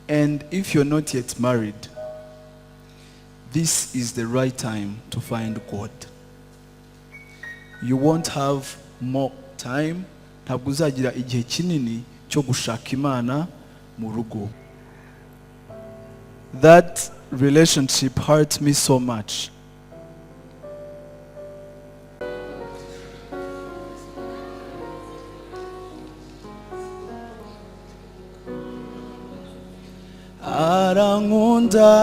And if you're not yet married, this is the right time to find God. You won't have more time. Ntabwo uzagira igihe kinini cyo gushaka Imana mu rugo. That relationship hurt me so much. Arankunda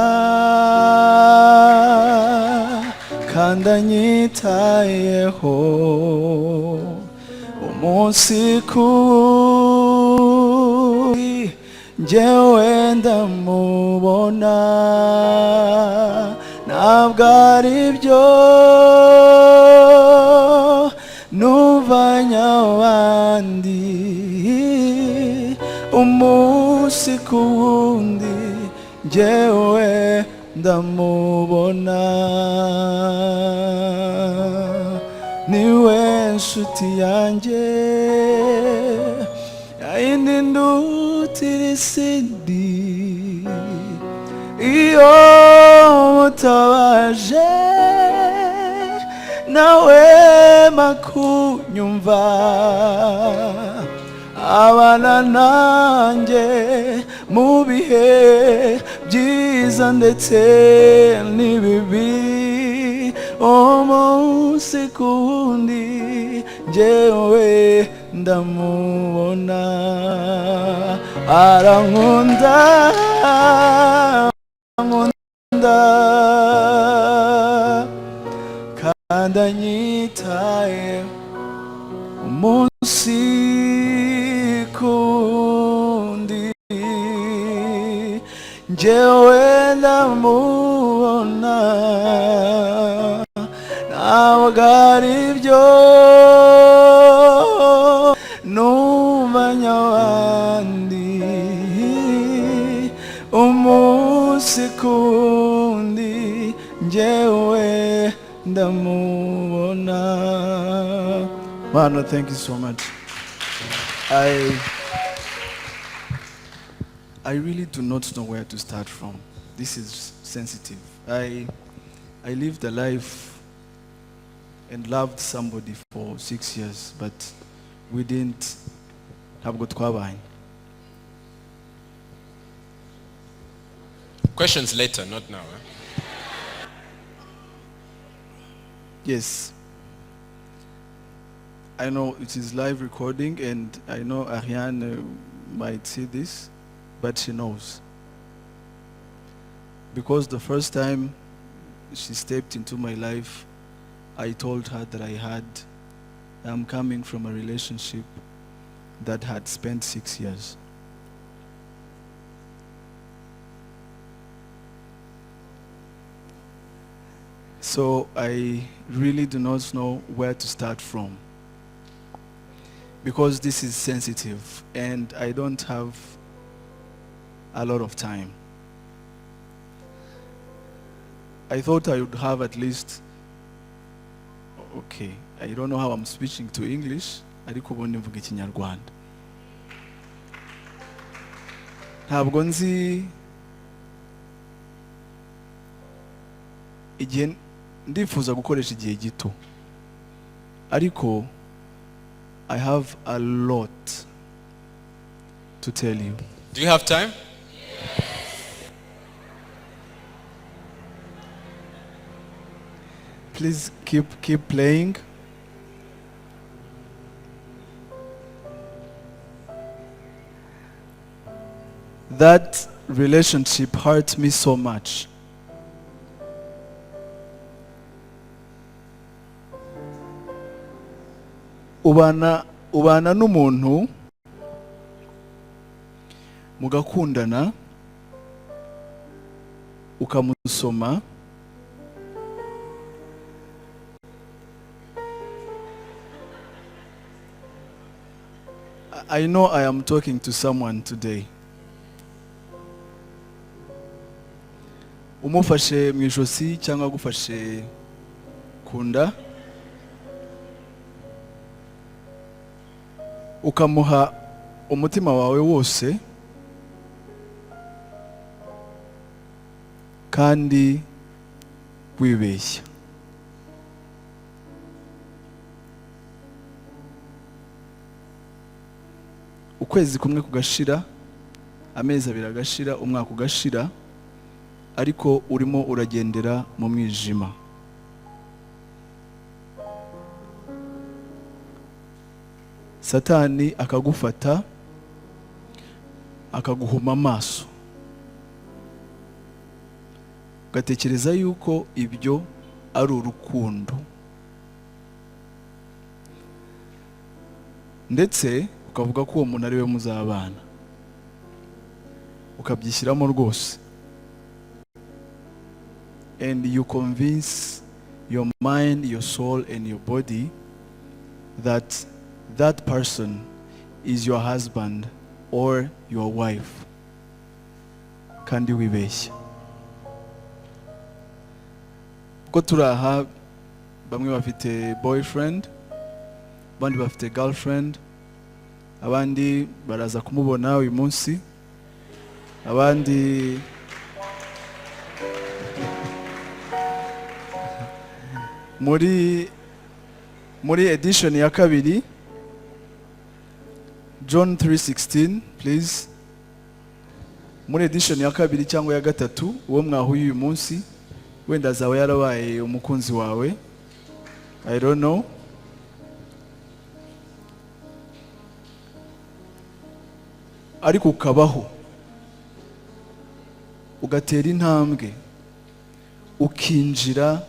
kandi anyitayeho umunsi ku wundi, njyewe ndamubona. Ntabwo ari byo nuvanye abandi, umunsi ku wundi njyewe ndamubona. Niwe nshuti yanjye yayindi ndutira isindi. Iyo mutabaje nawe makunyumva, abana nanjye mu bihe byiza ndetse n'ibibi, umunsi ku wundi njyewe ndamubona. Arankunda, nkunda kandi anyitaye umunsi ku wundi, njyewe ndamubona. Ntabwo ari byo numvanye abandi, umunsi ku wundi njyewe ndamubona. Mana, thank you so much. I really do not know where to start from. This is sensitive. I lived a life and loved somebody for 6 years, but we didn't, ntabwo twabanye. Questions later, not now. Eh? Yes. I know it is live recording, and I know Ariane might see this, but she knows. Because the first time she stepped into my life, I told her that I'm coming from a relationship that had spent 6 years. So I really do not know where to start from, because this is sensitive and I don't have a lot of time. I thought I would have at least, okay, I don't know how I'm switching to English, ariko ubundi mvuga Ikinyarwanda. Ntabwo nzi igihe ndifuza gukoresha igihe gito, ariko I have a lot to tell you. Do you have time? Please keep playing. That relationship hurt me so much. Ubana n'umuntu mugakundana, ukamusoma. I know I am talking to someone today. Umufashe mu ijosi cyangwa agufashe ku nda, ukamuha umutima wawe wose. Kandi wibeshya. Ukwezi kumwe kugashira, amezi 2 agashira, umwaka ugashira, ariko urimo uragendera mu mwijima. Satani akagufata, akaguhuma amaso, ugatekereza yuko ibyo ari urukundo, ndetse ukavuga ko uwo muntu ari we muzabana, ukabyishyiramo rwose. And you convince your mind, your soul and your body that that person is your husband or your wife, kandi wibeshya. Kuko turi aha, bamwe bafite boyfriend, abandi bafite girlfriend, abandi baraza kumubona uyu munsi, abandi muri edition ya kabiri. John 3:16, please. Muri edition ya kabiri cyangwa ya gatatu, uwo mwahuye uyu munsi wenda azaba yarabaye umukunzi wawe, I don't know. Ariko ukabaho, ugatera intambwe, ukinjira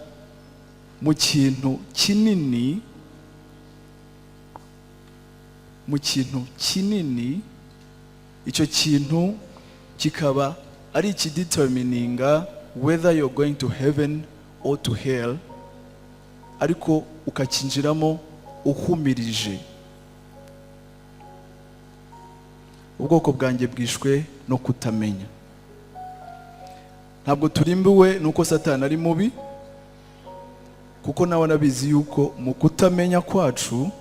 mu kintu kinini, mu kintu kinini, icyo kintu kikaba ari ikidetermininga whether you're going to heaven or to hell, ariko ukakinjiramo uhumirije. Ubwoko bwanjye bwishwe no kutamenya. Ntabwo turimbuwe nuko Satani ari mubi, kuko nawe arabizi yuko mu kutamenya kwacu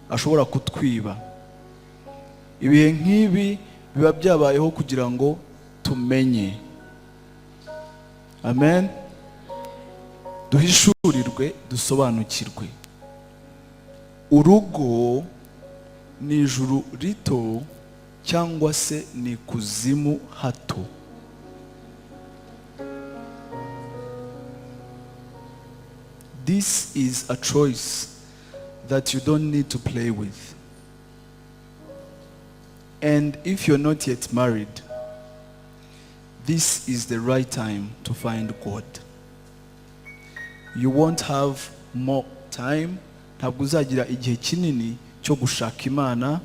ashobora kutwiba. Ibihe nk'ibi biba byabayeho kugira ngo tumenye, amen, duhishurirwe, dusobanukirwe. Urugo ni ijuru rito cyangwa se ni ikuzimu hato. This is a choice that you don't need to play with. And if you're not yet married, this is the right time to find God. You won't have more time. Ntabwo uzagira igihe kinini cyo gushaka Imana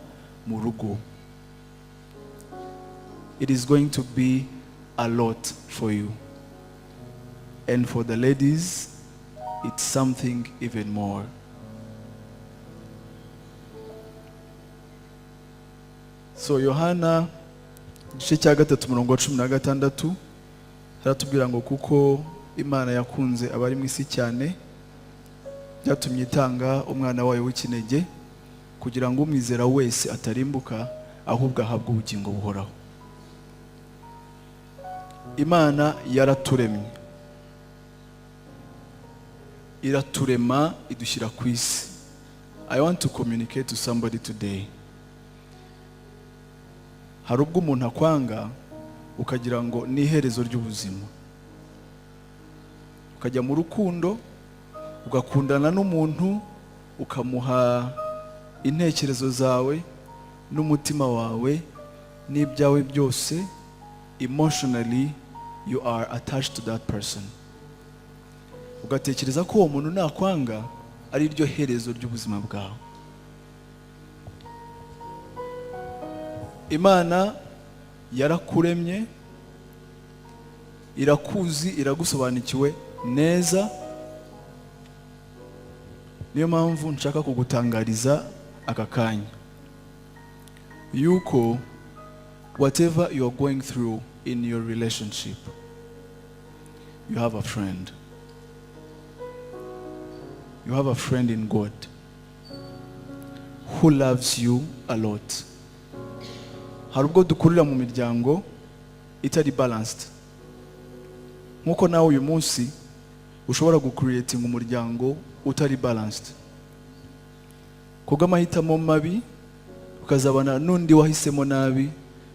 mu rugo. It is going to be a lot for you. And for the ladies, it's something even more. So Yohana igice cya 3, umurongo wa 16, haratubwira ngo: "Kuko Imana yakunze abari mu isi cyane, byatumye itanga umwana wayo w'ikinege, kugira ngo umwizera wese atarimbuka, ahubwo ahabwe ubugingo buhoraho." Imana yaraturemye, iraturema, idushyira ku isi. I want to communicate to somebody today. Hari ubwo umuntu akwanga ukagira ngo ni iherezo ry'ubuzima, ukajya mu rukundo, ugakundana n'umuntu, ukamuha intekerezo zawe n'umutima wawe n'ibyawe byose. Emotionally you are attached to that person, ugatekereza ko uwo muntu nakwanga ari ryo herezo ry'ubuzima bwawe. Imana yarakuremye, irakuzi, iragusobanukiwe neza. Niyo mpamvu nshaka kugutangariza aka kanya yuko whatever you are going through in your relationship, you have a friend. You have a friend in God who loves you a lot. Hari ubwo dukurira mu miryango itari balanced. Nk'uko nawe uyu munsi ushobora gucreatinga umuryango utari balanced kubw'amahitamo mabi, ukazabana n'undi wahisemo nabi,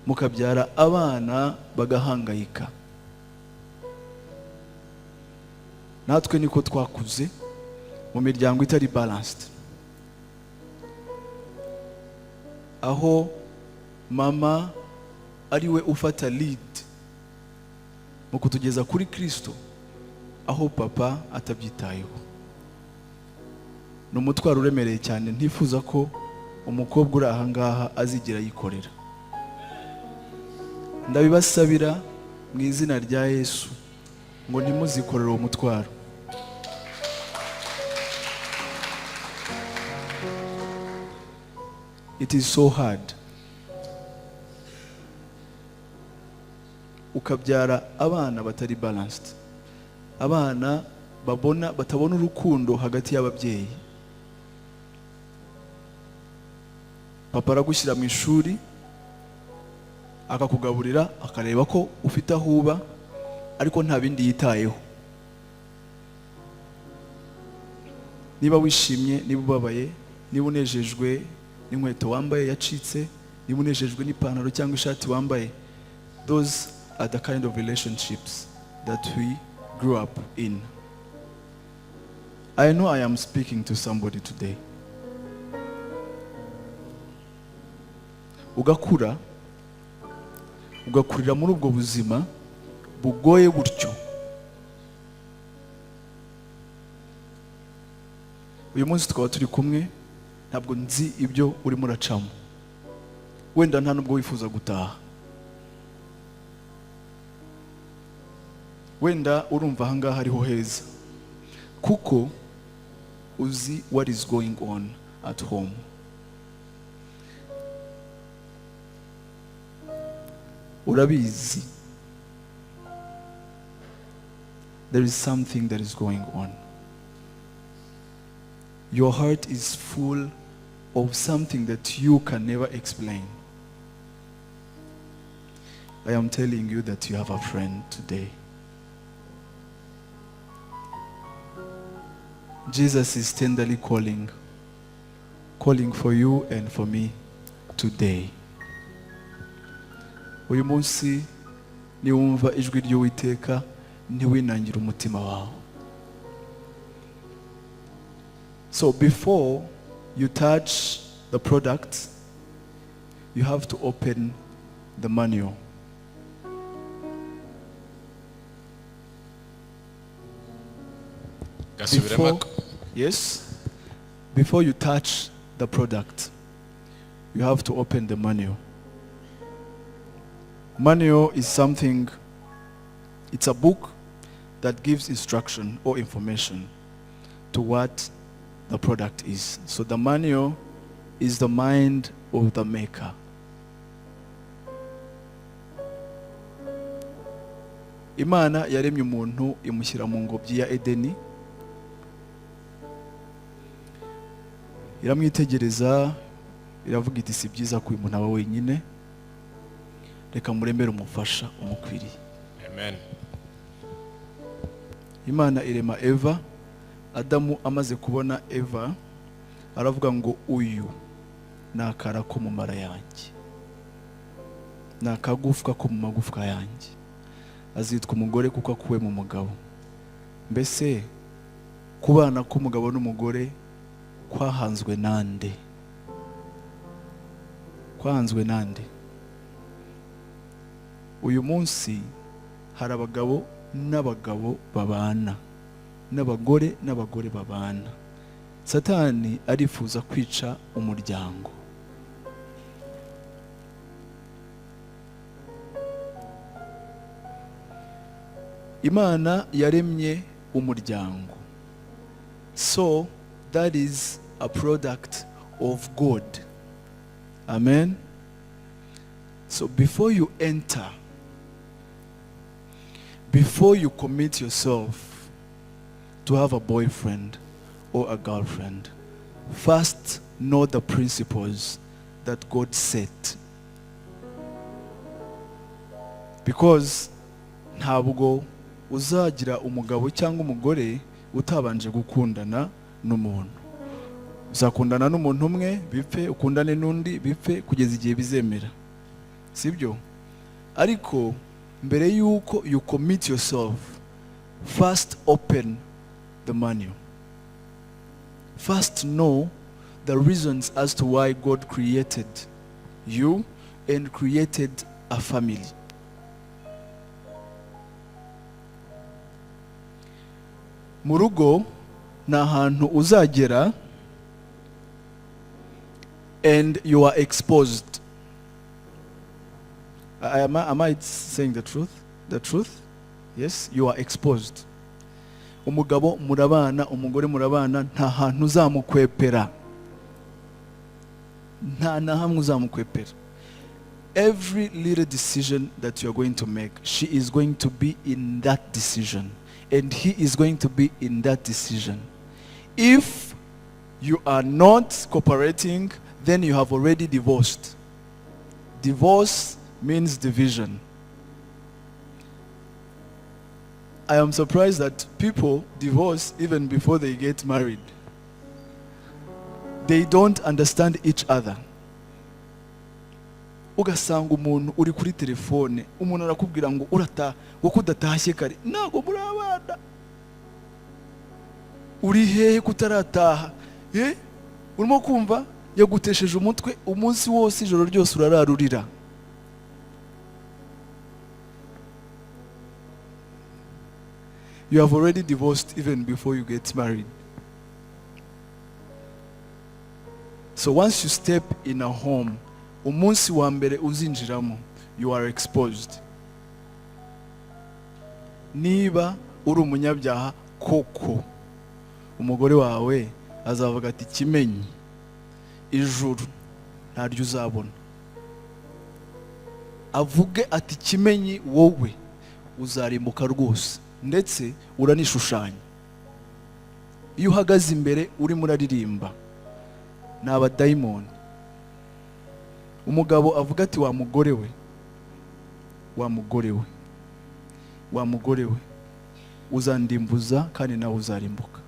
mukabyara abana bagahangayika. Natwe niko twakuze mu miryango itari balanced, aho mama ari we ufata lead mu kutugeza kuri Kristo, aho papa atabyitayeho. Ni umutwaro uremereye cyane ntifuza ko umukobwa uri aha ngaha azigera yikorera. Ndabibasabira mu izina rya Yesu ngo ntimuzikorere uwo mutwaro. It is so hard. Ukabyara abana batari balanced, abana babona batabona urukundo hagati y'ababyeyi. Papa aragushyira mu ishuri, akakugaburira, akareba ko ufite aho uba, ariko nta bindi yitayeho. Niba wishimye, niba ubabaye, niba unejejwe n'inkweto wambaye yacitse, niba unejejwe n'ipantaro cyangwa ishati wambaye, those are the kind of relationships that we grew up in. I know I am speaking to somebody today. Ugakura, ugakurira muri ubwo buzima bugoye butyo. Uyu munsi tukaba turi kumwe, ntabwo nzi ibyo urimo uracamo. Wenda nta nubwo wifuza gutaha, wenda urumva ahangaha ariho heza kuko uzi what is going on at home. Urabizi, there is something that is going on. Your heart is full of something that you can never explain. I am telling you that you have a friend today. Jesus is tenderly calling, calling for you and for me today. Uyu munsi niwumva ijwi ry'Uwiteka, ntiwinangire umutima wawe. So before you touch the product, you have to open the manual. Gasubiremo. Before, yes, before you touch the product, you have to open the manual. Manual is something, it's a book that gives instruction or information to what the product is. So the manual is the mind of the maker. Imana yaremye umuntu, imushyira mu ngobyi ya Edeni, iramwitegereza, iravuga iti: "Si byiza ko uyu muntu aba wenyine, reka muremere umufasha umukwiriye." Amen. Imana irema Eva. Adamu amaze kubona Eva aravuga ngo: "Uyu ni akara ko mu mara yanjye, ni akagufwa ko mu magufwa yanjye, azitwa umugore kuko akuwe mu mugabo." Mbese kubana k'umugabo n'umugore kwahanzwe nande? Kwahanzwe nande? Uyu munsi hari abagabo n'abagabo babana, n'abagore n'abagore babana. Satani arifuza kwica umuryango. Imana yaremye umuryango, so that is a product of God. Amen. So before you enter, before you commit yourself to have a boyfriend or a girlfriend, first know the principles that God set, because ntabwo Uzagira umugabo cyangwa umugore utabanje gukundana n'umuntu. Uzakundana n'umuntu umwe bipfe, ukundane n'undi bipfe, kugeza igihe bizemera, sibyo? Ariko mbere y'uko you commit yourself, first open the manual. First know the reasons as to why God created you and created a family. Mu rugo ni ahantu uzagera and you are exposed. Am I saying the truth? The truth? Yes, you are exposed. Umugabo murabana, umugore murabana, nta hantu uzamukwepera, nta na hamwe uzamukwepera. Every little decision that you are going to make, she is going to be in that decision and he is going to be in that decision. If you are not cooperating, then you have already divorced. Divorce means division. I am surprised that people divorce even before they get married. They don't understand each other. Ugasanga umuntu uri kuri telefone, umuntu arakubwira ngo urata ngo ko udatashye kare, ntabwo muri abana, uri hehe kutarataha? Eh, urimo kumva yagutesheje umutwe umunsi wose, ijoro ryose urararurira. You have already divorced even before you get married. So once you step in a home, umunsi wa mbere uzinjiramo, you are exposed. Niba uri umunyabyaha koko, umugore wawe azavuga ati: "Kimenyi, ijuru ntaryo uzabona." Avuge ati: "Kimenyi, wowe uzarimbuka rwose, ndetse uranishushanya." Iyo uhagaze imbere urimo uraririmba, ni abadayimoni. Umugabo avuga ati: "Wa mugore we, wa mugore we, wa mugore we, uzandimbuza kandi nawe uzarimbuka."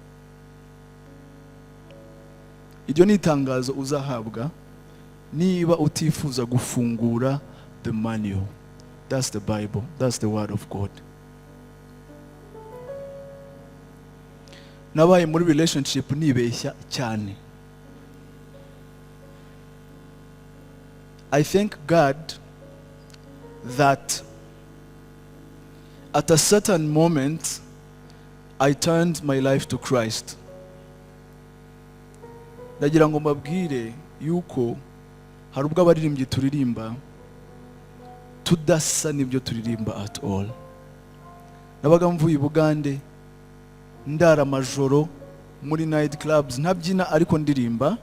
Iryo ni itangazo uzahabwa niba utifuza gufungura the manual. That's the Bible, that's the word of God. Nabaye muri relationship nibeshya cyane. I thank God that at a certain moment I turned my life to Christ. Ndagira ngo mbabwire yuko hari ubwo abaririmbyi turirimba tudasa n'ibyo turirimba at all. Nabaga mvuye i Bugande, ndara amajoro muri night clubs, ntabyina ariko ndirimba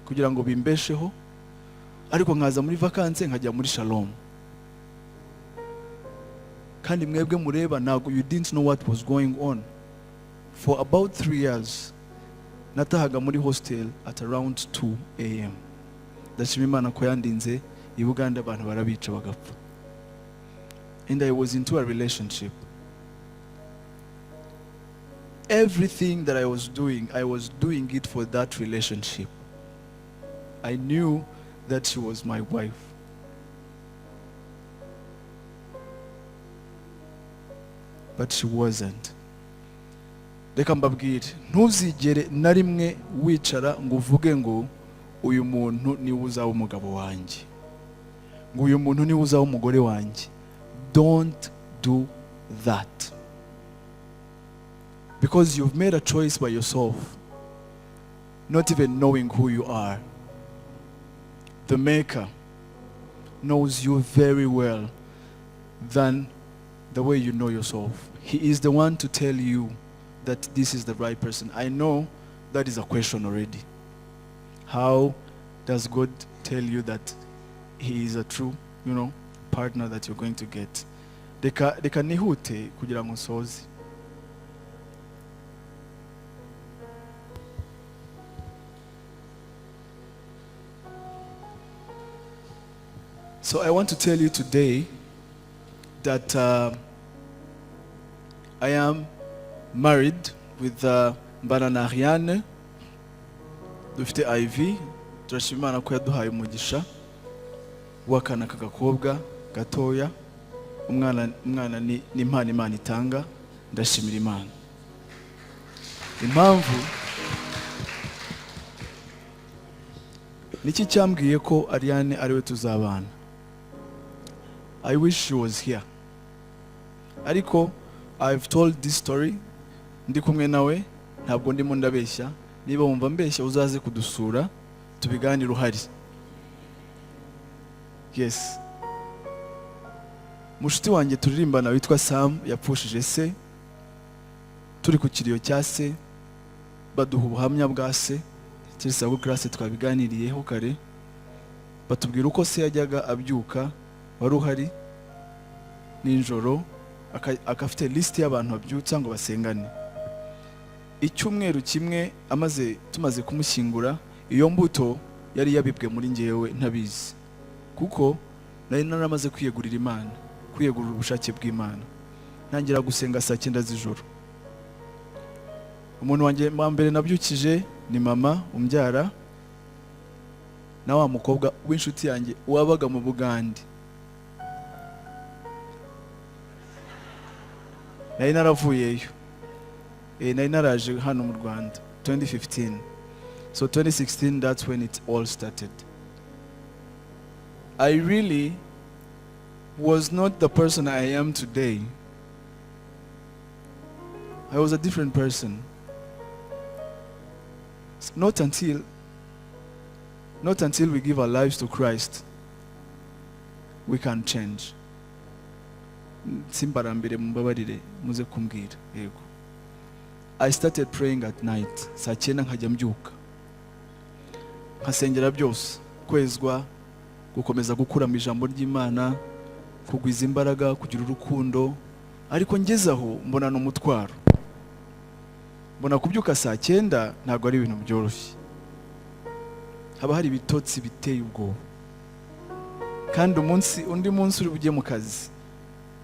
kugira ngo bimbesheho, ariko nkaza muri vacances nkajya muri Shalom. Kandi mwebwe mureba, ntabwo, you didn't know what was going on. For about 3 years natahaga muri hostel at around 2 a.m. Ndashima Imana ko yandinze. I Bugande abantu barabica bagapfa. And I was into a relationship. Everything that I was doing, I was doing it for that relationship. I knew that she was my wife, but she wasn't. Reka mbabwire, ntuzigere na rimwe wicara ngo uvuge ngo uyu muntu niwe uzaba umugabo wanjye, ngo uyu muntu niwe uzaba umugore wanjye. Don't do that, because you've made a choice by yourself, not even knowing who you are. The maker knows you very well than the way you know yourself. He is the one to tell you that this is the right person. I know that is a question already. How does God tell you that he is a true partner that you're going to get? Reka nihute kugira ngo nsoze. So I want to tell you today that I am married with mbana na Ariane. Dufite Ivy. Turashima Imana ko yaduhaye umugisha w'akana k'agakobwa gatoya. Umwana ni impano Imana itanga. Ndashimira Imana. Impamvu niki cyambwiye ko Ariane ariwe tuzabana? I wish she was here, ariko I've told this story ndi kumwe nawe, ntabwo ndimo ndabeshya. Niba wumva mbeshya, uzaze kudusura tubiganire uhari. Yes, mushuti wanjye turirimbana witwa Sam yapfushije se. Turi ku kiriyo cya se, baduha ubuhamya bwa se. Keretse abo classe twabiganiriyeho kare, batubwira uko se yajyaga abyuka, wari uhari, nijoro akafite lisiti y'abantu babyutsa ngo basengane. Icyumweru kimwe amaze, tumaze kumushyingura, iyo mbuto yari yabibwe muri njyewe ntabizi, kuko nari naramaze kwiyegurira Imana, kwiyegurira ubushake bw'Imana, ntangira gusenga saa 9 z'ijoro. Umuntu wanjye wa mbere nabyukije ni mama umbyara na wa mukobwa w'inshuti yanjye wabaga mu Bugande. Nari naravuyeyo, nari naraje hano mu Rwanda 2015. So 2016, that's when it all started. I really was not the person I am today. I was a different person. Not until we give our lives to Christ we can change. Simbarambire, mumbabarire, muze kumbwira. Yego, I started praying at night. Saa 9 nkajya mbyuka nkasengera byose: kwezwa, gukomeza gukura mu ijambo ry'Imana, kugwiza imbaraga, kugira urukundo. Ariko ngeze aho mbona ni umutwaro, mbona kubyuka saa 9 ntabwo ari ibintu byoroshye, haba hari ibitotsi biteye ubwoba, kandi umunsi undi munsi uri bujye mu kazi.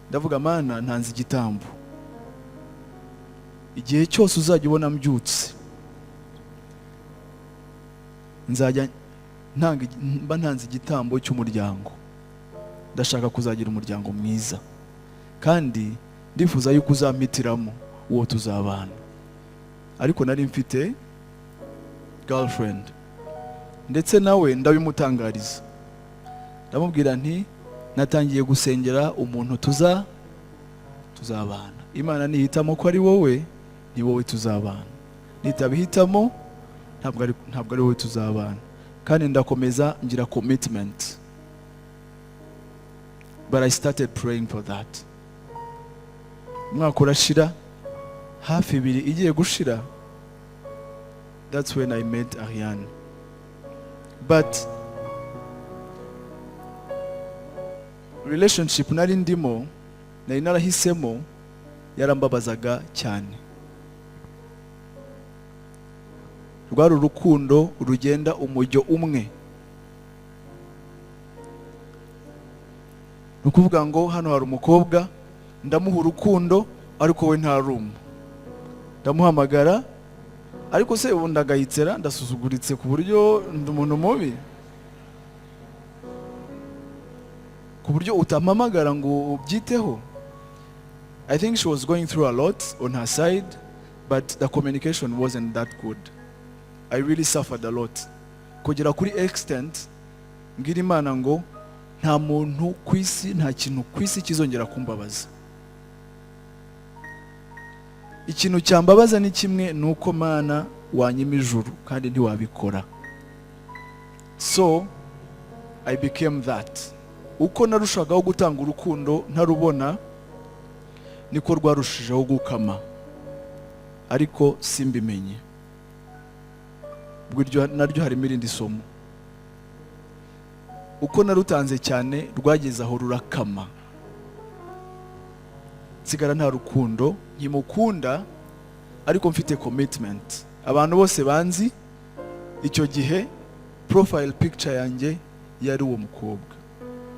Ndavuga: "Mana, ntanze igitambo. Igihe cyose uzajya ubona mbyutse, nzajya ntanga, mba ntanze igitambo cy'umuryango. Ndashaka kuzagira umuryango mwiza, kandi ndifuza yuko uzampitiramo uwo tuzabana." Ariko nari mfite girlfriend, ndetse nawe ndabimutangariza, ndamubwira nti: "Natangiye gusengera umuntu tuzabana. Imana nihitamo ko ari wowe, ni wowe tuzabana. Nitabihitamo, ntabwo ari wowe tuzabana." Kandi ndakomeza ngira commitment, but I started praying for that. Umwaka urashira, hafi 2 igiye gushira, that's when I met Ariane. But relationship nari ndimo, nari narahisemo, yarambabazaga cyane. Rwari urukundo rugenda umujyo umwe. Ni ukuvuga ngo hano hari umukobwa, ndamuha urukundo, ariko we ntaruma. Ndamuhamagara, ariko se ubu ndagayitsera, ndasuzuguritse ku buryo ndi umuntu mubi, ku buryo utampamagara ngo ubyiteho? I think she was going through a lot on her side, but the communication wasn't that good. I really suffered a lot, kugera kuri extent mbwira Imana ngo nta muntu ku isi, nta kintu ku isi kizongera kumbabaza. Ikintu cyambabaza ni kimwe, ni uko Mana wanyima ijuru, kandi ntiwabikora. So I became that. Uko narushagaho gutanga urukundo ntarubona, niko rwarushijeho gukama, ariko simbimenye. Ubwo iryo naryo harimo irindi somo. Uko narutanze cyane, rwageze aho rurakama, nsigara nta rukundo nkimukunda, ariko mfite commitment. Abantu bose banzi icyo gihe, profile picture yanjye yari uwo mukobwa,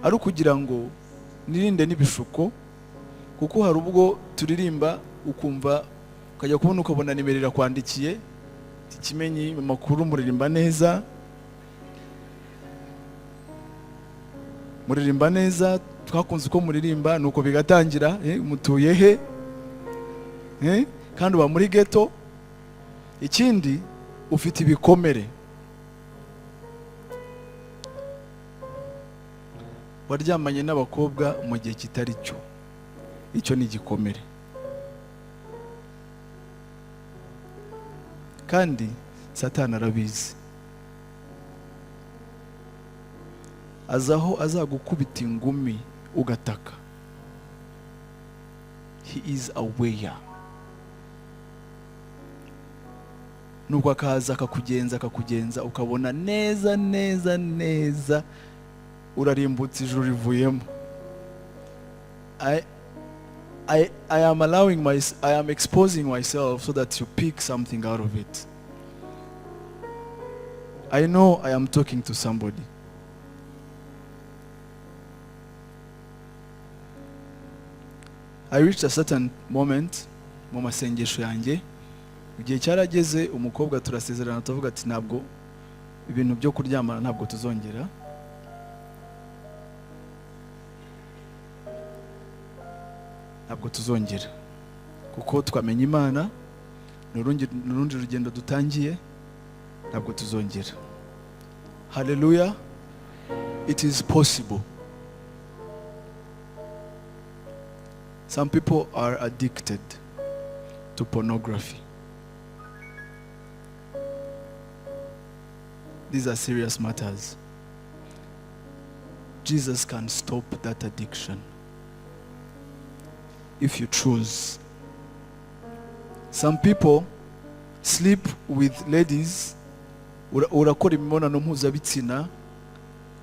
ari ukugira ngo nirinde n'ibishuko, kuko hari ubwo turirimba. Ukumva ukajya kubona, ukabona nimero irakwandikiye ati: "Kimenyi, amakuru? Muririmba neza, muririmba neza, twakunze uko muririmba." Nuko bigatangira, "Mutuye he?" Kandi uba muri ghetto. Ikindi, ufite ibikomere, waryamanye n'abakobwa mu gihe kitari cyo. Icyo ni igikomere. Kandi Satani arabizi, azi aho azagukubita ingumi ugataka. He is aware. Nuko akaza akakugenza, akakugenza, ukabona neza neza neza urarimbutse, ijuru rivuyemo. I am allowing my I am exposing myself so that you pick something out of it. I know I am talking to somebody. I reached a certain moment mu masengesho yanjye. Igihe cyarageze, umukobwa turasezerana, tuvuga ati: "Ntabwo ibintu byo kuryamana, ntabwo tuzongera." Ntabwo tuzongera kuko twamenye Imana, ni urundi rugendo dutangiye, ntabwo tuzongera. Haleluya! It is possible. Some people are addicted to pornography. These are serious matters. Jesus can stop that addiction if you choose. Some people sleep with ladies. Urakora imibonano mpuzabitsina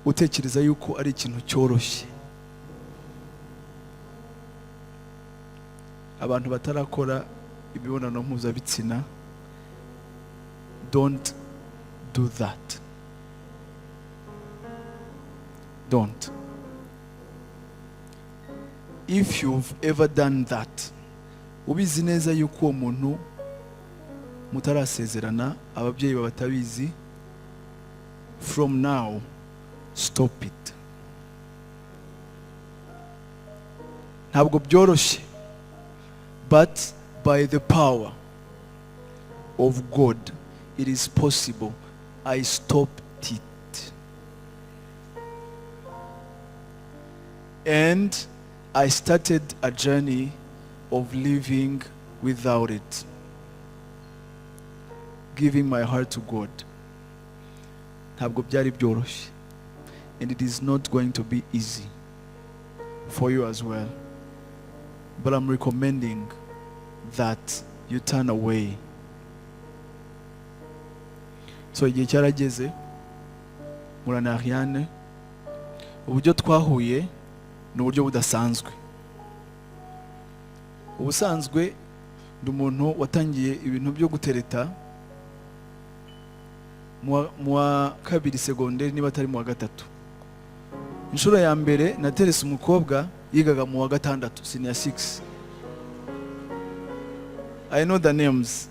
utekereza yuko ari ikintu cyoroshye. Abantu batarakora imibonano mpuzabitsina, don't do that. Don't. If you've ever done that, ubizi neza yuko uwo muntu mutarasezerana, ababyeyi bawe batabizi, from now stop it. Ntabwo byoroshye, but by the power of God it is possible. I stopped it and I started a journey of living without it, giving my heart to God. Ntabwo byari byoroshye, and it is not going to be easy for you as well, but I'm recommending that you turn away. So igihe cyarageze murana Ariane. Uburyo twahuye ni uburyo budasanzwe. Ubusanzwe ndi umuntu watangiye ibintu byo gutereta mu wa kabiri segonderi, niba atari mu wa gatatu. Inshuro ya mbere naterese umukobwa yigaga mu wa gatandatu, senior 6. I know the names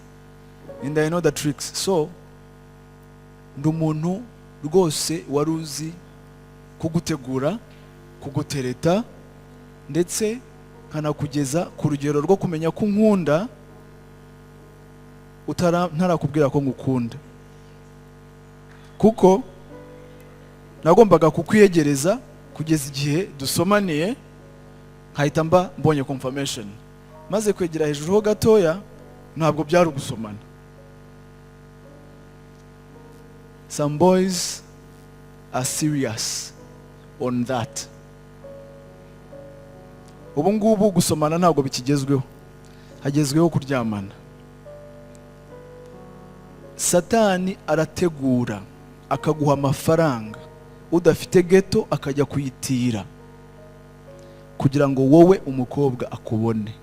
and I know the tricks. So ndi umuntu rwose wari uzi kugutegura, kugutereta, ndetse nkanakugeza ku rugero rwo kumenya ko unkunda ntarakubwira ko ngukunda, kuko nagombaga kukwiyegereza kugeza igihe dusomaniye, nkahita mba mbonye confirmation. Maze kwegera hejuru ho gatoya, ntabwo byari ugusomana. Some boys are serious on that. Ubu ngubu gusomana ntabwo bikigezweho, hagezweho kuryamana. Satani arategura, akaguha amafaranga udafite, ghetto akajya kuyitira kugira ngo wowe umukobwa akubone.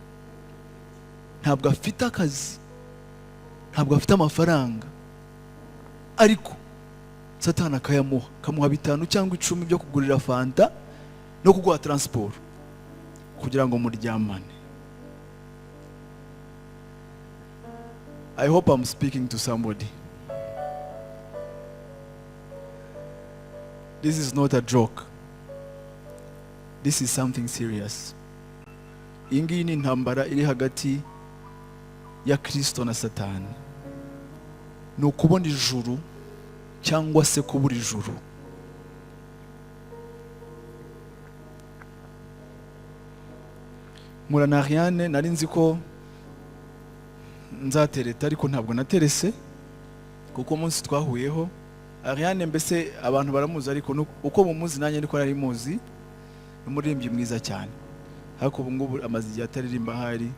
Ntabwo afite akazi, ntabwo afite amafaranga, ariko Satani akayamuha, akamuha 5 cyangwa 10 byo kugurira fanta no kuguha transport kugira ngo muryamane. I hope I'm speaking to somebody. This is not a joke. This is something serious. Iyi ngiyi ni intambara iri hagati ya Kristo na Satani. Ni ukubona ijuru cyangwa se kubura ijuru. Mpura na Ariane, nari nzi ko nzatereta, ariko ntabwo naterese, kuko umunsi twahuyeho Ariane, mbese abantu baramuzi, ariko uko mumuzi nanjye niko nari muzi. Ni umuririmbyi mwiza cyane, ariko ubu ngubu amaze igihe ataririmba. Ahari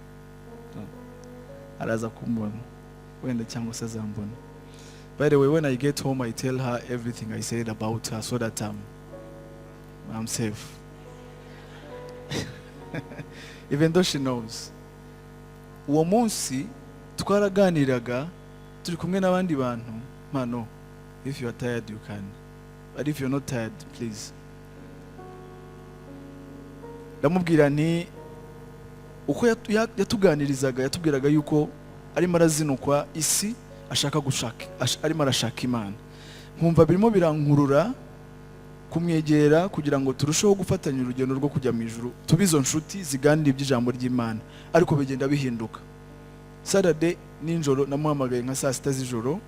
araza kumbona wenda, cyangwa se azambona. By the way, when I get home, I tell her everything I said about her so that I'm safe, even though she knows. Uwo munsi twaraganiraga turi kumwe n'abandi bantu. Mano, if you are tired, you can, but if you're not tired, please. Ndamubwira nti uko yatuganirizaga, yatubwiraga yuko arimo arazinukwa isi, ashaka gushaka arimo arashaka Imana. Nkumva birimo birankurura kumwegera kugira ngo turusheho gufatanya urugendo rwo kujya mu ijuru, tube izo nshuti ziganira iby'ijambo ry'Imana. Ariko bigenda bihinduka. Saturday nijoro namuhamagaye nka saa 6 z'ijoro,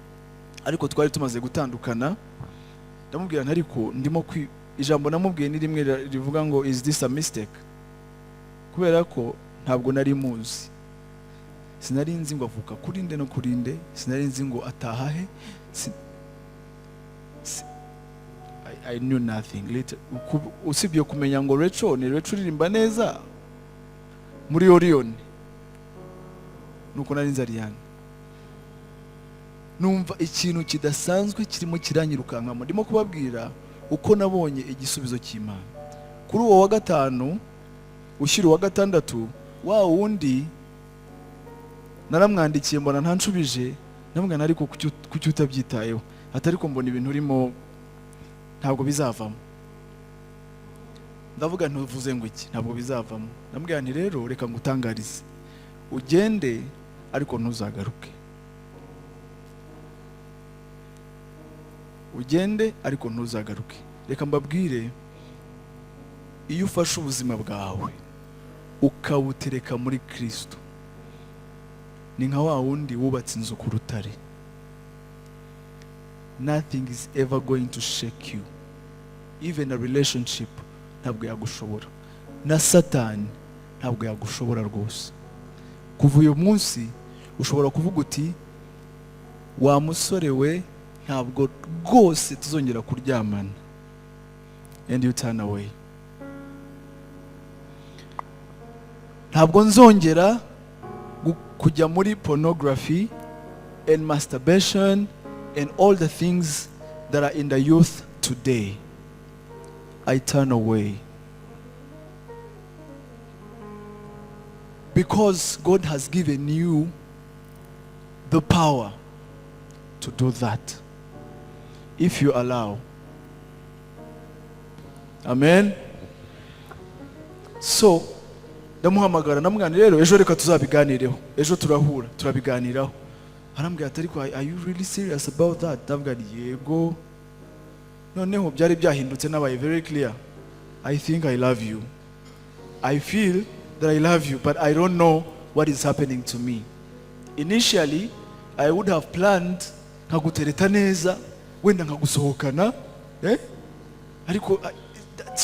ariko twari tumaze gutandukana. Ndamubwira nti ariko ndimo kwi ijambo namubwiye ni rimwe rivuga ngo "Is this a mistake?" Kubera ko ntabwo nari muzi, sinari nzi ngo avuka kuri nde no kuri nde, sinari nzi ngo ataha he. I knew nothing. Later, usibye kumenya ngo Rachel ni Rachel uririmba neza muri Orion, nuko nari nzi Ariane. Numva ikintu kidasanzwe kirimo kiranyirukankamo. Ndimo kubabwira uko nabonye igisubizo cy'Imana. Kuri uwo wa gatanu ushyira uwa gatandatu, wa wundi naramwandikiye, mbona ntanshubije. Ndamubwira, ariko kuki utabyitayeho? Ati ariko mbona ibintu urimo ntabwo bizavamo. Ndavuga, ntuvuze ngo iki? Ntabwo bizavamo? Ndamubwira nti rero reka ngutangarize, ugende ariko ntuzagaruke, ugende ariko ntuzagaruke. Reka mbabwire, iyo ufashe ubuzima bwawe ukabutereka muri Kristo, ni nka wa wundi wubatse inzu ku rutare. Nothing is ever going to shake you. Even a relationship ntabwo yagushobora, na Satani ntabwo yagushobora rwose. Kuva uyu munsi ushobora kuvuga uti wa musore we, ntabwo rwose tuzongera kuryamana, and you turn away. Ntabwo nzongera kujya muri pornography and masturbation and all the things that are in the youth today. I turn away because God has given you the power to do that if you allow. Amen. So ndamuhamagara, ndamubwira nti rero ejo reka tuzabiganireho, ejo turahura turabiganiraho. Arambwira ati ariko are you really serious about that? Ndavuga nti yego. Noneho byari byahindutse, nabaye very clear. I think I love you, I feel that I love you, but I don't know what is happening to me. Initially, I would have planned nkagutereta neza, wenda nkagusohokana, eh? Ariko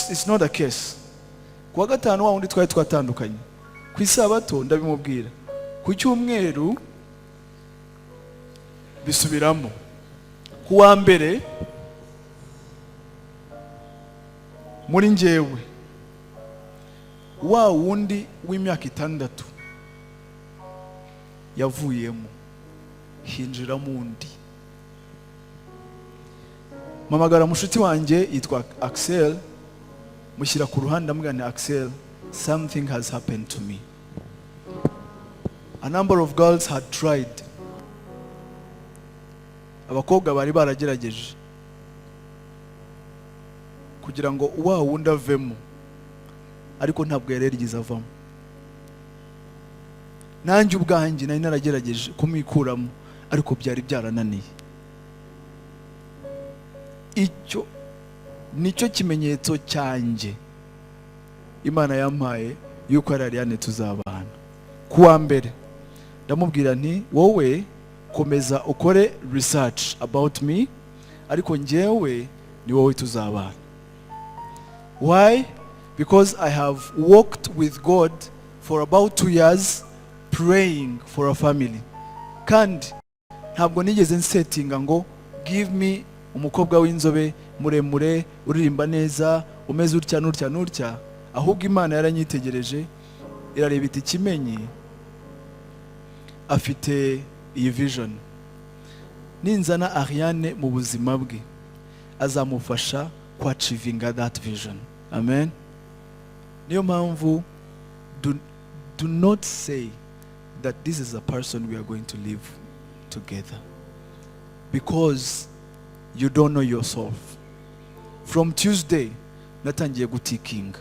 it's not a case. Ku wa gatanu, wa wundi twari twatandukanye ku isabato, ndabimubwira. Ku cyumweru bisubiramo. Ku wa mbere, muri njyewe wa wundi w'imyaka 6 yavuyemo, hinjiramo undi. Mpamagara mushuti wanjye yitwa Axel, mushyira ku ruhande, ndamubwira nti "Axel, something has happened to me." A number of girls had tried, abakobwa bari baragerageje kugira ngo wa wundi avemo, ariko ntabwo yari yarigeze avamo. Nanjye ubwanjye nari naragerageje kumwikuramo, ariko byari byarananiye. Icyo nicyo kimenyetso cyanjye Imana yampaye yuko ari Ariane tuzabana. Ku wa mbere ndamubwira nti: "Wowe komeza ukore research about me, ariko njyewe ni wowe tuzabana." Why? Because I have walked with God for about 2 years praying for a family, kandi ntabwo nigeze nsettinga ngo give me umukobwa w'inzobe, muremure, uririmba neza, umeze utya n'utya n'utya. Ahubwo Imana yaranyitegereje, irareba iti: "Kimenyi afite iyi vision, ninzana Ariane mu buzima bwe azamufasha kwachievinga that vision." Amen. Niyo mpamvu do not say that this is a person we are going to live together, because you don't know yourself. From Tuesday natangiye gutickinga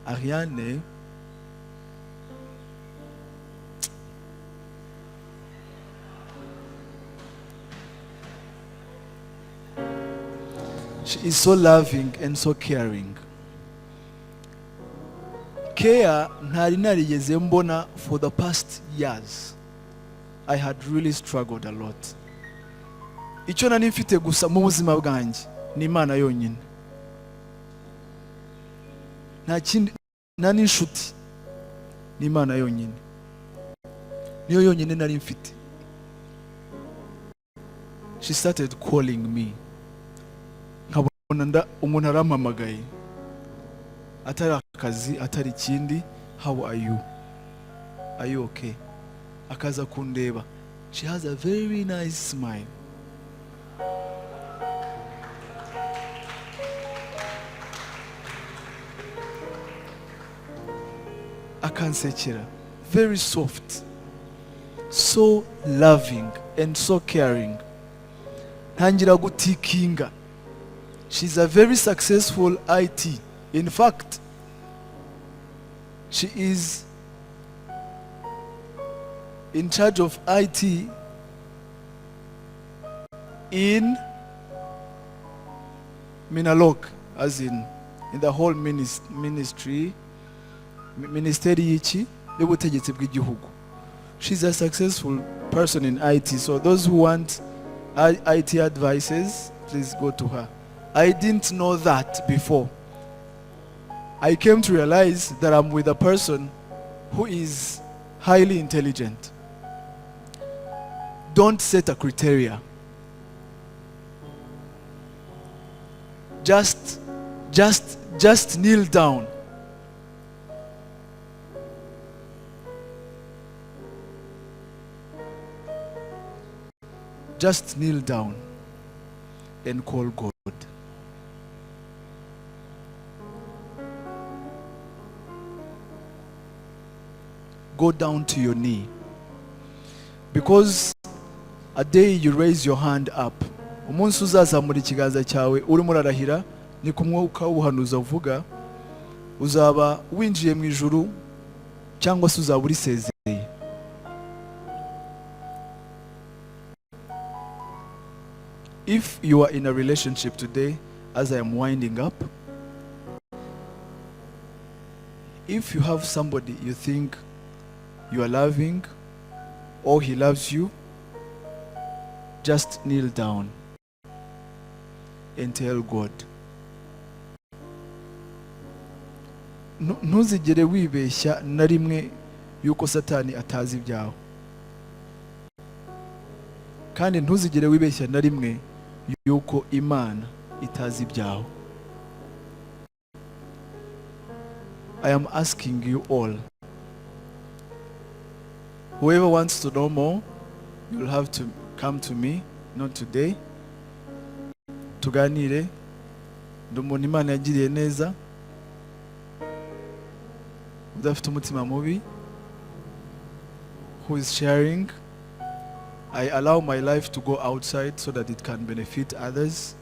Ariane. She is so loving and so caring. Care ntari narigeze mbona for the past years. I had really struggled a lot. Icyo nari mfite gusa mu buzima bwanjye ni Imana yonyine, nta kindi, nta n'inshuti, ni Imana yonyine, niyo yonyine nari mfite. She started calling me, nkabona nda umuntu arampamagaye, atari akazi, atari ikindi: "How are you? Are you okay?" Akaza kundeba. She has a very nice smile. Akansekera, very soft, so loving and so caring. Ntangira gutickinga. She's a very successful IT. In fact, she is in charge of IT in Minaloc, as in the whole ministry, ministeri y'iki y'ubutegetsi bw'igihugu. She's a successful person in IT, so those who want IT advices, please go to her. I didn't know that before. I came to realize that I'm with a person who is highly intelligent. Don't set a criteria. Just kneel down. Just kneel down and call God. Go down to your knee. Because a day you raise your hand up, umunsi uzazamura ikiganza cyawe urimo urarahira, ni ku mwuka w'ubuhanuzi avuga, uzaba winjiye mu ijuru cyangwa se uzaba urisezeye. If you are in a relationship today, as I am winding up, if you have somebody you think you are loving or he loves you, just kneel down and tell God. Ntuzigere wibeshya na rimwe yuko Satani atazi ibyawe, kandi ntuzigere wibeshya na rimwe yuko Imana itazi ibyawe. I am asking you all, whoever wants to know more, you'll have to come to me, not today. Tuganire. Ndi umuntu Imana yagiriye neza, udafite umutima mubi, who is sharing. I allow my life to go outside so that it can benefit others.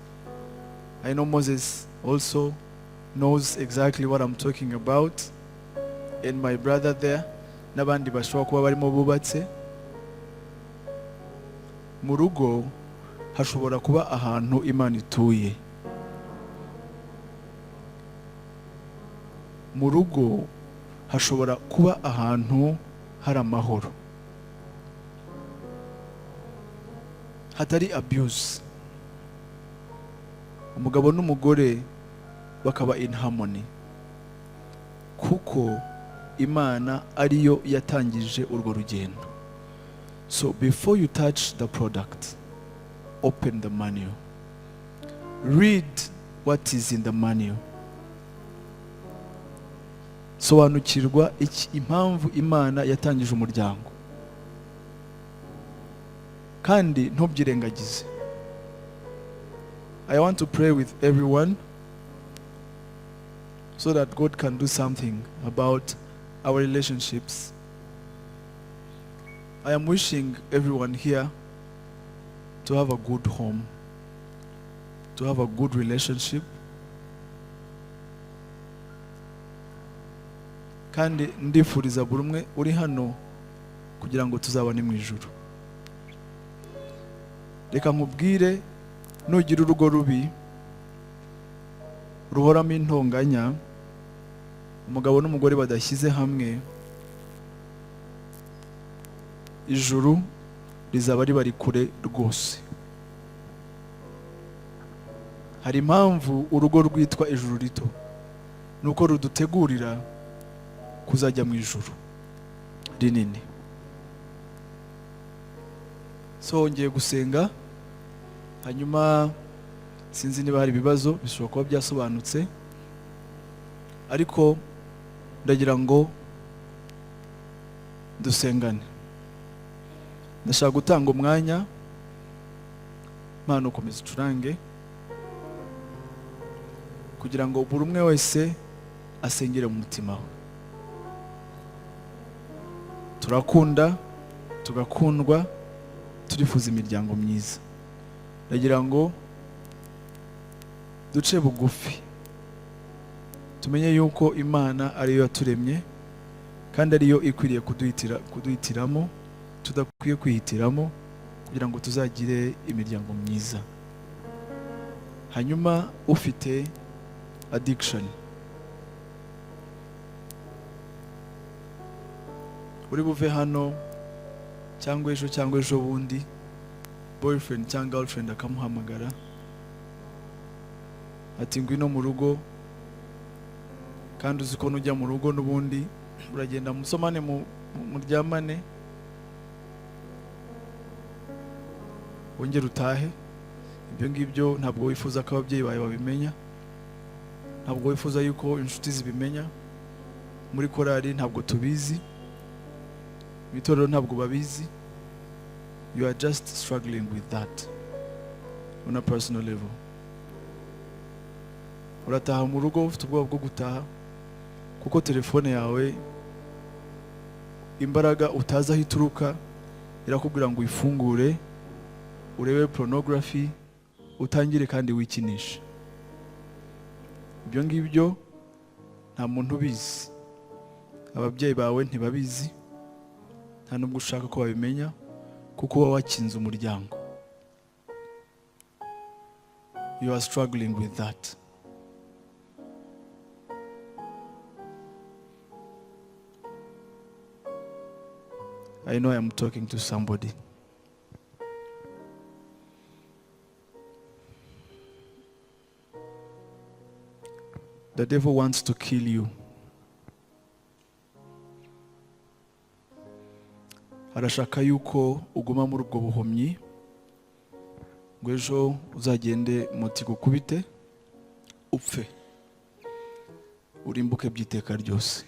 I know Moses also knows exactly what I'm talking about. And my brother there, n'abandi bashobora kuba barimo bubatse mu rugo, hashobora kuba ahantu Imana ituye. Mu rugo hashobora kuba ahantu hari amahoro, hatari abuse, umugabo n'umugore bakaba in harmony, kuko Imana ariyo yatangije urwo rugendo. So before you touch the product, open the manual, read what is in the manual. Sobanukirwa iki impamvu Imana yatangije umuryango, kandi ntubyirengagize. I want to pray with everyone so that God can do something about our relationships. I am wishing everyone here to have a good home, to have a good relationship, kandi ndifuriza buri umwe uri hano kugira ngo tuzabane mu ijuru. Reka nkubwire, nugira urugo rubi ruhoramo intonganya, umugabo n'umugore badashyize hamwe, ijuru rizaba ribari kure rwose. Hari impamvu urugo rwitwa ijuru rito, ni uko rudutegurira kuzajya mu ijuru rinini. So ngiye gusenga, hanyuma sinzi niba hari ibibazo, bishobora kuba byasobanutse, ariko ndagira ngo dusengane. Ndashaka gutanga umwanya, mpano ukomeza ucurange, kugira ngo buri umwe wese asengere mu mutima we. Turakunda, tugakundwa, turifuza imiryango myiza. Ndagira ngo duce bugufi, tumenye yuko Imana ariyo yaturemye kandi ariyo ikwiriye kuduhitiramo, tudakwiye kwihitiramo, kugira ngo tuzagire imiryango myiza. Hanyuma ufite addiction, uri buve hano cyangwa ejo cyangwa ejo bundi, boyfriend cyangwa girlfriend akamuhamagara ati: "Ngwino mu rugo," kandi uzi ko nujya mu rugo n'ubundi uragenda musomane, muryamane, wongere utahe. Ibyo ngibyo ntabwo wifuza ko ababyeyi bawe babimenya, ntabwo wifuza yuko inshuti zibimenya. Muri korali ntabwo tubizi, mu itorero ntabwo babizi. You are just struggling with that on a personal level. Urataha mu rugo ufite ubwoba bwo gutaha, kuko telefone yawe, imbaraga utazi aho ituruka irakubwira ngo uyifungure, urebe pornography, utangire kandi wikinishe. Ibyo ngibyo nta muntu ubizi, ababyeyi bawe ntibabizi, nta nubwo ushaka ko babimenya, kuko uba wakinze umuryango. You are struggling with that. I know I am talking to somebody. The devil wants to kill you. Arashaka yuko uguma muri ubwo buhumyi, ngo ejo uzagende moto igukubite, upfe, urimbuke by'iteka ryose.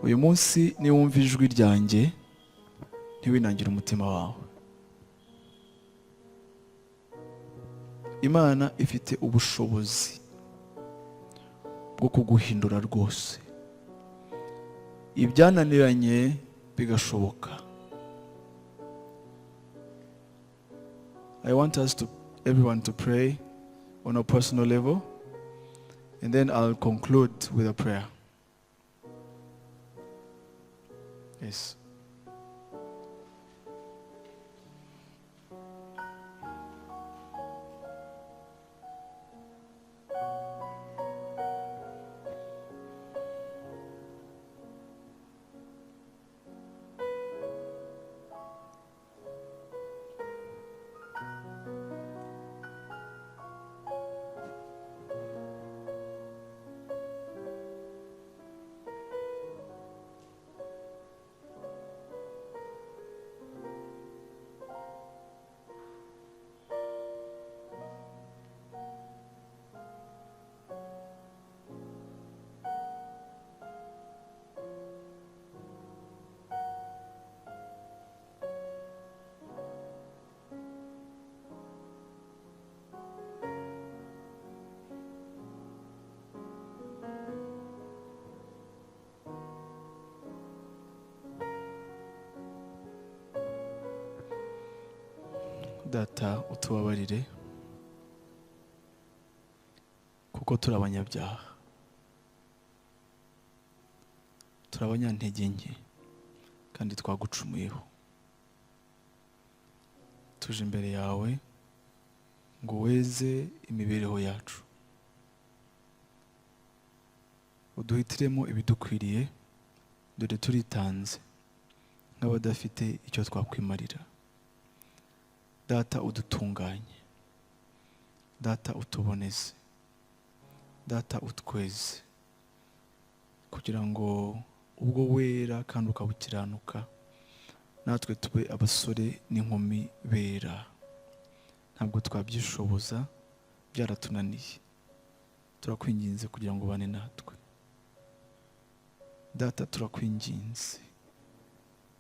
Uyu munsi niwumva ijwi ryanjye, ntiwinangire umutima wawe. Imana ifite ubushobozi bwo kuguhindura rwose, ibyananiranye bigashoboka. I want us to everyone to pray on a personal level, and then I'll conclude with a prayer. Yes. Data, utubabarire kuko turi abanyabyaha, turi abanyantege nke kandi twagucumuyeho. Tuje imbere yawe ngo weze imibereho yacu, uduhitiremo ibidukwiriye. Dore turitanze nk'abadafite icyo twakwimarira. Data, udutunganye. Data, utuboneze. Data, utweze kugira ngo ubwo wera kandi ukabukiranuka, natwe tube abasore n'inkumi bera. Ntabwo twabyishoboza, byaratunaniye. Turakwinginze kugira ngo ubane natwe. Data, turakwinginze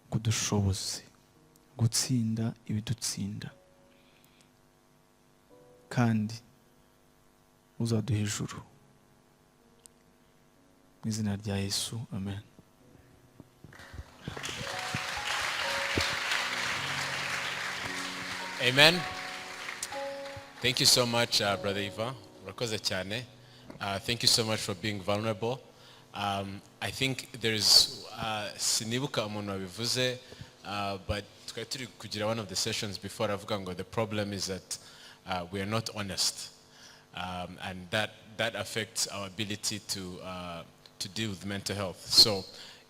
ngo udushoboze gutsinda ibidutsinda, kandi uzaduha ijuru. Mu izina rya Yesu, amen. Amen. Thank you so much, Brother Ivan. Urakoze cyane. Thank you so much for being vulnerable. I think there's, sinibuka umuntu wabivuze, but twari turi kugira one of the sessions before, avuga ngo the problem is that we are not honest. And that affects our ability to deal with mental health. So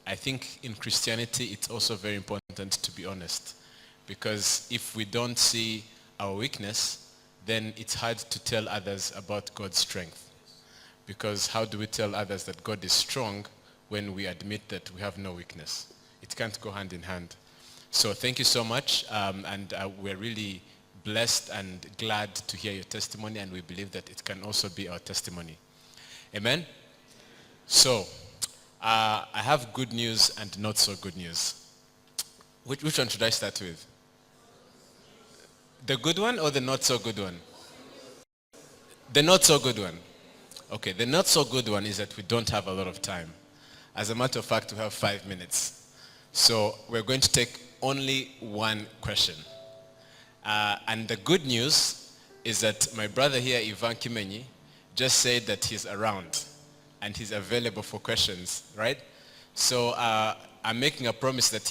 I think in Christianity, it's also very important to be honest. Because if we don't see our weakness, then it's hard to tell others about God's strength. Because how do we tell others that God is strong when we admit that we have no weakness? It can't go hand in hand. So thank you so much. And we're really blessed and glad to hear your testimony, and we believe that it can also be our testimony. Amen? So I have good news and not so good news. Which one should I start with? The good one or the not so good one? The not so good one. Okay, the not so good one is that we don't have a lot of time. As a matter of fact, we have 5 minutes. So we're going to take only one question. And the good news is that my brother here, Ivan Kimenyi, just said that he's around and he's available for questions, right? So I'm making a promise that he